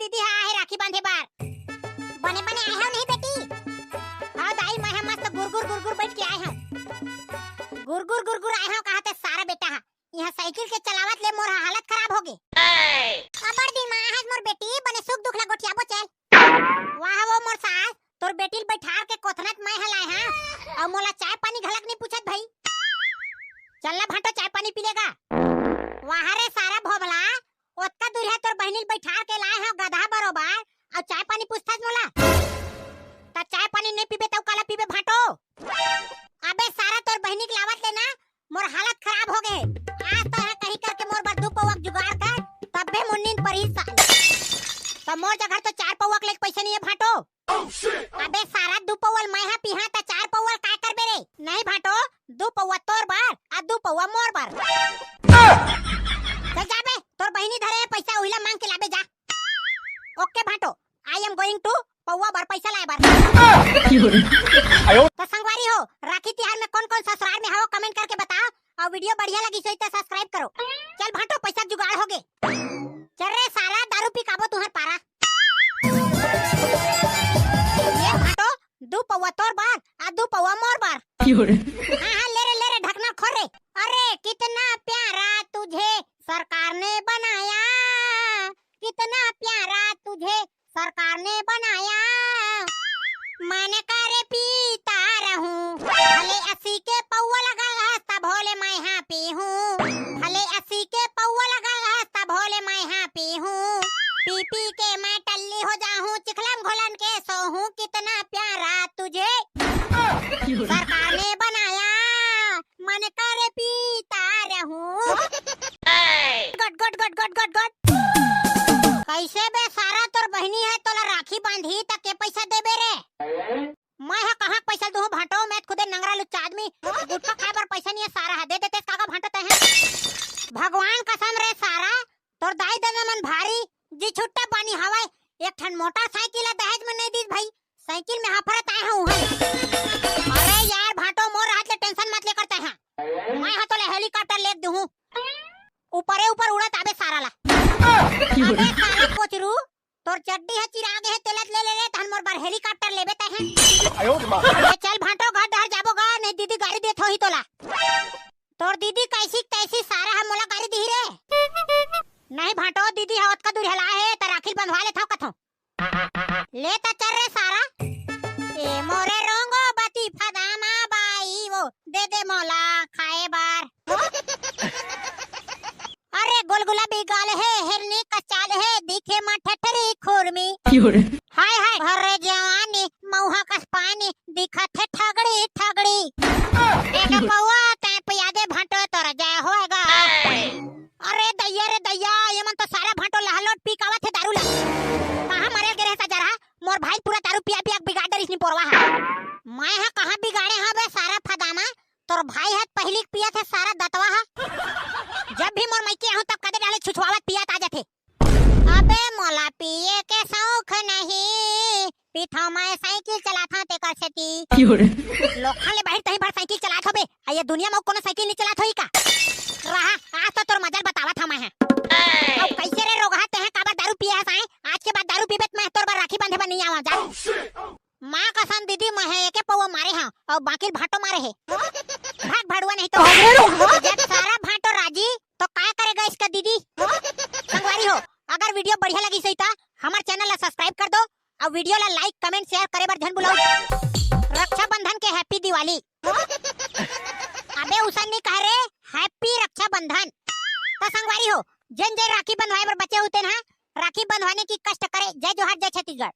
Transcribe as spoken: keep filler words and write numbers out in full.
दीदी हा आहे राखी बांधे बर। बने बने आए हव नहीं बेटी? हाँ दाई, मैं हा मस्त गुरगुर गुरगुर बैठ के आए हव। गुरगुर गुरगुर आए हव कहा ते सारा बेटा हा। यहाँ साइकिल के चलावत ले मोर हा हालत खराब हो गे। अबड़ दिन मा आहस मोर बेटी, बने सुख दुख ला गोठियाबो चल। वाह वो मोर सास, तोर बेटी ल बैठार के कोथनत मैं हा लाए हा, अउ मोला चाय पानी घलक नहीं पूछत भाई। चल ना भांटो, चाय पानी पी लेगा। वाह रे सारा भोभला, ओतका दूरिहा तोर बहिनी ल बैठार के लाए हा गधा बरोबर, अउ चाय पानी पूछथस मोला? त चाय पानी नहीं पीबे तउ काला पीबे भांटो? अबे सारा तोर बहिनी के लावत ले ना मोर हालत खराब हो गे। आज तो है कहीं करके मोर बर दू पौवा के जुगाड़ कर, तब्बे मोर नींद परी साल। त मोर जगह तो चार पौवा के लेके पैसा नहीं है भांटो। अबे सारा दू पौवा ल मैं हा पीहा त चार पौवा ल काय करबे रे? नहीं भांटो, दू पौवा तोर बर आ दू पौवा मोर बर। चल जाबे, तोर बहिनी धरे है पैसा, उहिला मांग के लाबे जा। OK भांटो, I am going to पौवा बर पैसा लाए बर। तो संगवारी हो, राखी तिहार में कौन कौन ससुराल में हवो comment करके बताओ, और video बढ़िया लगी सही तो subscribe करो। चल भांटो, पैसा जुगाड़ हो गे। चल रे साला, दारू पी काबो तुहर पारा। ये भांटो, दू पौवा तोर बर आ दू पौवा मोर बर। हाँ हाँ, ले रे ले रे, ढकना खोल रे। अरे कितना प्यारा तुझे सरकार ने बनाया, कितना प्यारा तुझे सरकार ने बनाया। मन करे पीता रहूं, भले अस्सी के पौवा लगा है, तब भोले मैं हा पीहूं। भले अस्सी के पौवा लगा है, तब भोले मैं हा पीहूं। पी पी के मैं टल्ली हो जाहूं, चिखलम घोलन के सोहूं। कितना प्यारा तुझे सरकार ने बनाया, मन करे पीता रहूं। गट, गट, गट, गट, गट, गट। कैसे बे सारा, तोर बहिनी है, तोला राखी बांधी त के पैसा देबे रे? मैं हा कहाँ पैसा दूहूं भांटो, मैं खुदे नंगरा लुच्चा आदमी, गुटखा खाए बर पैसा नहीं है सारा हा, दे देते काका भांटो तैं हा। भगवान कसम रे सारा, तोर दाई ददा मन भारी जी छुट्टा पानी हवय, एक ठन मोटरसाइकिल ला दहेज में नहीं दीस भाई, साइकिल में हफरत आए हूँ हम। अरे यार भांटो, मोर हाथ ले tension मत लेकर तैं हा, मैं हा तोला helicopter लेके दूहूं, ऊपरे ऊपर उड़त आबे सारा ला। अबे सारा कोचरू, तोर चड्डी ह चिरा गे हे, तेला ले ले ले, तहन मोर बर helicopter लेबे तैं हा। अबे चल भांटो, घर डहर जाबो गा, नहीं दीदी गारी देत होही तोला। तोर दीदी कैसी तैसी सारा ह मोला गारी दिही रे। नहीं भांटो, दीदी ह ओतका दूर हला हे, त राखी ल बंधवा लेथव कथों। ले त चल रे सारा। ए मोरे रोंगो बती फदामा बाई वो, दे दे मोला खाए बर। अरे गुलगुला बिगाल हे, हिरनी कचाल हे, दिखे मा ठठरी खुरमी। हाय हाय, भर्रे जवानी, मऊहा कस पानी, दिखत हे ठगड़ी ठगड़ी। एक पौवा तैं पिया दे भांटो, तोर जय होएगा। अरे दइया रे दइया, ये मन तो सारा भांटो लहलोट पी कावत हे दारू ला। कहाँ मरे गे रहे सजरहा? मोर भाई पूरा दारू पिया पिया के बिगाड़ डरिस नी पोरवा हा। मैं हा कहाँ बिगाड़े हा बे सारा फदामा? तोर भाई हा पहिली के पियत हे सारा दतवा हा। जब भी मोर मइके आहूं तब कदे डाले छुछवावत पियत आ जाथे। अबे मोला पिए के शौक नहीं, पीथव मैं साइकिल चलाथव तेकर सेती। लोखन ले बाहिर तहीं भर साइकिल चलात होबे, आ ये दुनिया म कोनो साइकिल नहीं चलात होही का? रहा, आज तो तोर मजा ल बतावत हव मैं हा। अउ कैसे रे रोगहा, तैं हा काबर दारू पिए हस आय? आज के बाद दारू पीबे त मैं तोर बर राखी बांधे बर नहीं आवा जा। माँ कसम दीदी, मैं हा एके पौवा मारे हव अउ बाकी भांटो मारे हे। भाग भाड़ुआ नहीं तो। जब सारा भांटो राजी तो काय करेगा इसका दीदी? संगवारी हो, अगर video बढ़िया लगी सही त हमर channel ला subscribe कर दो अउ video ला like, comment, share करे बर झन भुलाओ। रक्षाबंधन के happy दिवाली। अबे उसन नहीं कह रे, happy रक्षाबंधन। त संगवारी हो, जेन जेन राखी बंधवाए बर बचे होते ना, राखी बंधवाने की कष्ट करे। जय जोहार, जय छत्तीसगढ़।